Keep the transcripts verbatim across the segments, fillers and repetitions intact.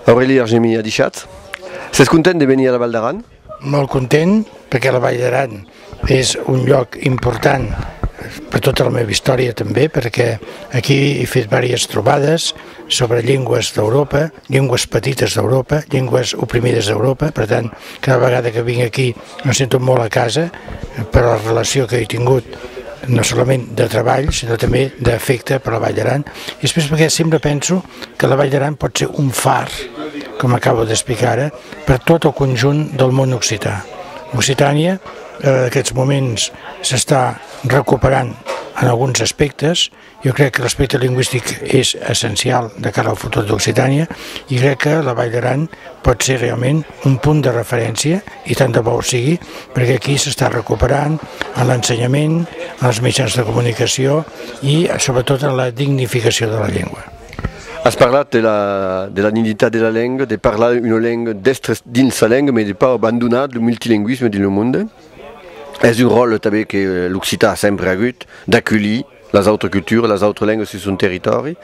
Aureli Argemí, adishatz. Sètz content de venir a la Val d'Aran? Molt content, perquè la Vall d'Aran és un lloc important per tota la meva història també, perquè aquí he fet diverses trobades sobre llengües d'Europa, llengües petites d'Europa, llengües oprimides d'Europa. Per tant, cada vegada que vinc aquí em sento molt a casa per la relació que he tingut, no solament de treball, sinó també d'afecte per la Vall d'Aran. I després perquè sempre penso que la Vall d'Aran pot ser un far, com acabo d'explicar ara, per tot el conjunt del món occità. Occitània, eh, en aquests moments, s'està recuperant en alguns aspectes. Jo crec que l'aspecte lingüístic és essencial de cara al futur d'Occitània i crec que la Vall d'Aran pot ser realment un punt de referència, i tant de bo ho sigui, perquè aquí s'està recuperant en l'ensenyament, en els mitjans de comunicació i, sobretot, en la dignificació de la llengua. As parlat de la, de la dignitat de la lenga, de parlar una lenga, d'èstre dins sa lenga, mas de pas abandonar lo multilingüisme dins lo monde. Es un ròtle tanben que, eh, l'occitan a sempre agut, d'aculhir las autras culturas, las autras lengas sus son territòri.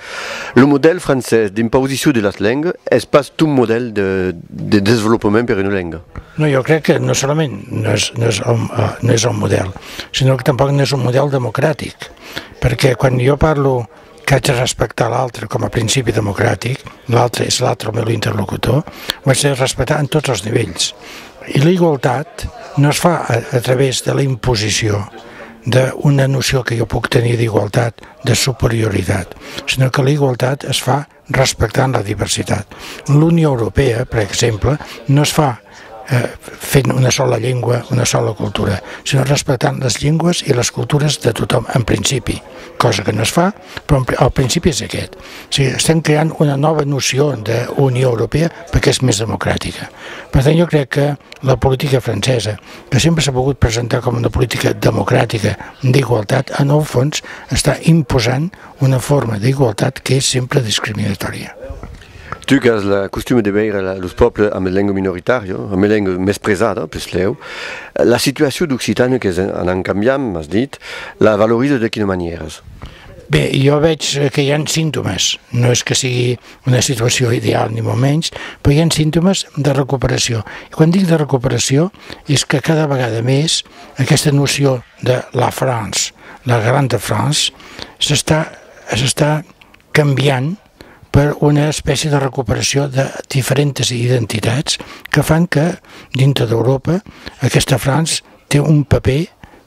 Lo modèl francés d'imposicion de las lengas es pas ton modèl de, de desvolopament per una lenga. No, jo crec que no solament no és, no és el, eh, no és el model, sinó que tampoc no és un model democràtic, perquè quan jo parlo que haig de respectar l'altre com a principi democràtic, l'altre és l'altre, el meu interlocutor, ho haig de respectar en tots els nivells. I la igualtat no es fa a, a través de la imposició d'una noció que jo puc tenir d'igualtat, de superioritat, sinó que la igualtat es fa respectant la diversitat. La Unió Europea, per exemple, no es fa, eh, fent una sola llengua, una sola cultura, sinó respectant les llengües i les cultures de tothom, en principi, cosa que no es fa, però en pri-, el principi és aquest. O sigui, estem creant una nova noció d'Unió Europea perquè és més democràtica. Per tant, jo crec que la política francesa, que sempre s'ha volgut presentar com una política democràtica d'igualtat, en el fons està imposant una forma d'igualtat que és sempre discriminatòria. Tu qu'as la costuma de veire la, los pòbles amb lenga minoritària, amb lenga mespresada, puslèu. La situacion d'Occitània qu'es anant cambiant, m'as dit, la valoriza de quina manièra? Bé, jo veig que hi ha símptomes. No és que sigui una situació ideal, ni molt menys, però hi ha símptomes de recuperació. I quan dic de recuperació, és que cada vegada més aquesta noció de la France, la Grande France, s'està, s'està canviant per una espècie de recuperació de diferents identitats que fan que, dintre d'Europa, aquesta France té un paper,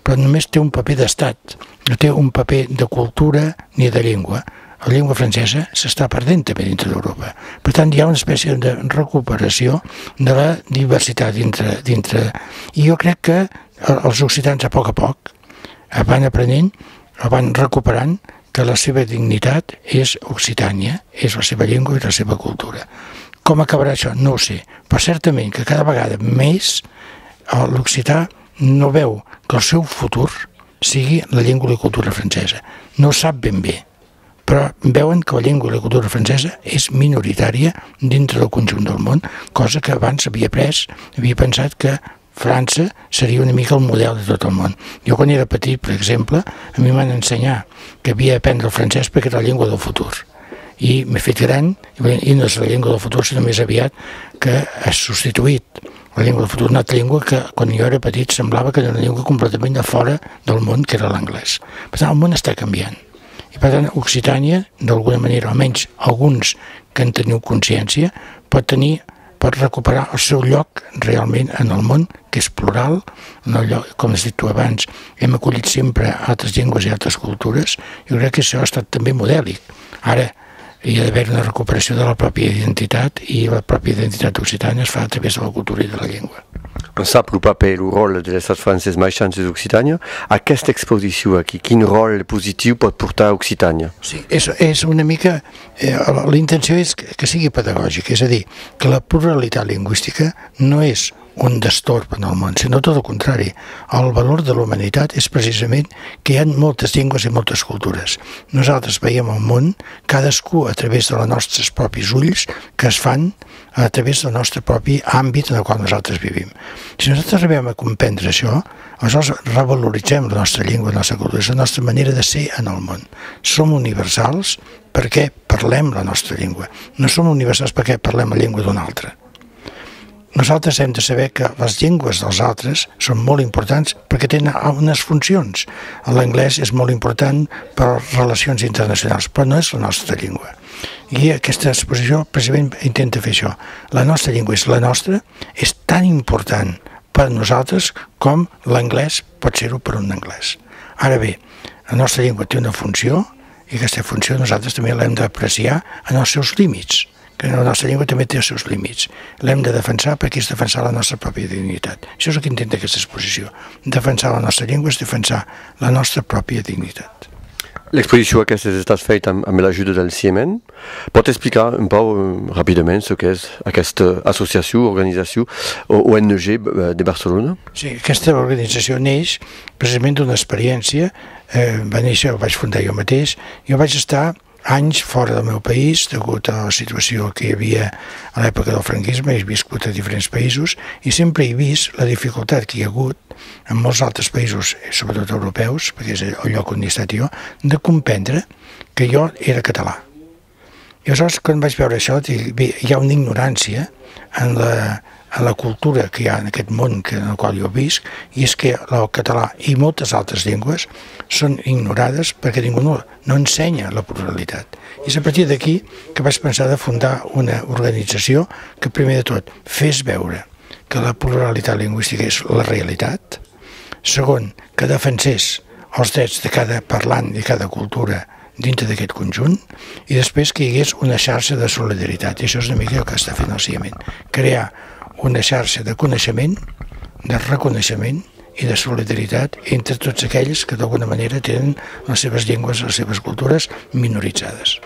però només té un paper d'estat, no té un paper de cultura ni de llengua. La llengua francesa s'està perdent també dintre d'Europa. Per tant, hi ha una espècie de recuperació de la diversitat dintre, dintre... I jo crec que els occitans, a poc a poc, van aprenent, o van recuperant que la seva dignitat és Occitània, és la seva llengua i la seva cultura. Com acabarà això? No ho sé, però certament que cada vegada més, eh, l'occità no veu que el seu futur sigui la llengua i la cultura francesa. No ho sap ben bé, però veuen que la llengua i la cultura francesa és minoritària dintre del conjunt del món, cosa que abans havia pres, havia pensat que França seria una mica el model de tot el món. Jo, quan era petit, per exemple, a mi m'han ensenyat que havia d'aprendre el francès perquè era la llengua del futur. I m'he fet gran, i, bé, i no és la llengua del futur, sinó més aviat que ha substituït la llengua del futur, una altra llengua que, quan jo era petit, semblava que era una llengua completament de fora del món, que era l'anglès. Per tant, el món està canviant. I, per tant, Occitània, d'alguna manera, almenys alguns que en teniu consciència, pot tenir, pot recuperar el seu lloc realment en el món, que és plural, en el lloc, com has dit tu abans, hem acollit sempre altres llengües i altres cultures. Jo crec que això ha estat també modèlic. Ara, hi ha d'haver una recuperació de la pròpia identitat, i la pròpia identitat occitana es fa a través de la cultura i de la llengua. On sap lo paper e lo ròtle de l'estat francés maishant sus Occitània? Aquesta exposicion aquí, quin ròtle positiu pòt portar a Occitània? Sí, és, és una mica, eh, la, la intenció és que, que sigui pedagògic, és a dir, que la pluralitat lingüística no és un destorb en el món, sinó tot el contrari. El valor de la humanitat és precisament que hi ha moltes llengües i moltes cultures. Nosaltres veiem el món, cadascú a través dels nostres propis ulls, que es fan a través del nostre propi àmbit en el qual nosaltres vivim. Si nosaltres arribem a comprendre això, aleshores revaloritzem la nostra llengua, la nostra cultura, és la nostra manera de ser en el món. Som universals perquè parlem la nostra llengua. No som universals perquè parlem la llengua d'un altre. Nosaltres hem de saber que les llengües dels altres són molt importants perquè tenen unes funcions. L'anglès és molt important per relacions internacionals, però no és la nostra llengua. I aquesta exposició precisament intenta fer això. La nostra llengua és la nostra, és tan important per nosaltres com l'anglès pot ser-ho per un anglès. Ara bé, la nostra llengua té una funció i aquesta funció nosaltres també l'hem d'apreciar en els seus límits, que la nostra llengua també té els seus límits. L'hem de defensar perquè és defensar la nostra pròpia dignitat. Això és el que intenta aquesta exposició. Defensar la nostra llengua és defensar la nostra pròpia dignitat. L'exposicion aquesta es estat fèita amb, amb l'ajuda del CIEMEN. Pòt explicar un pauc, eh, rapidament çò qu'es aquesta associacion, organizacion, o ONG, eh, de Barcelona? Sí, aquesta organització neix precisament d'una experiència, eh, va néixer, ho vaig fundar jo mateix. Jo vaig estar anys fora del meu país, degut a la situació que hi havia a l'època del franquisme, he viscut a diferents països, i sempre he vist la dificultat que hi ha hagut en molts altres països, sobretot europeus, perquè és el lloc on he estat jo, de comprendre que jo era català. I aleshores, quan vaig veure això, dic, bé, hi ha una ignorància en la, en la cultura que hi ha en aquest món que, en el qual jo visc, i és que el català i moltes altres llengües són ignorades perquè ningú no, no ensenya la pluralitat. I és a partir d'aquí que vaig pensar de fundar una organització que, primer de tot, fes veure que la pluralitat lingüística és la realitat. Segon, que defensés els drets de cada parlant i cada cultura dintre d'aquest conjunt, i després que hi hagués una xarxa de solidaritat. I això és una mica el que està fent el CIEMEN, crear una xarxa de coneixement, de reconeixement i de solidaritat entre tots aquells que d'alguna manera tenen les seves llengües, les seves cultures minoritzades.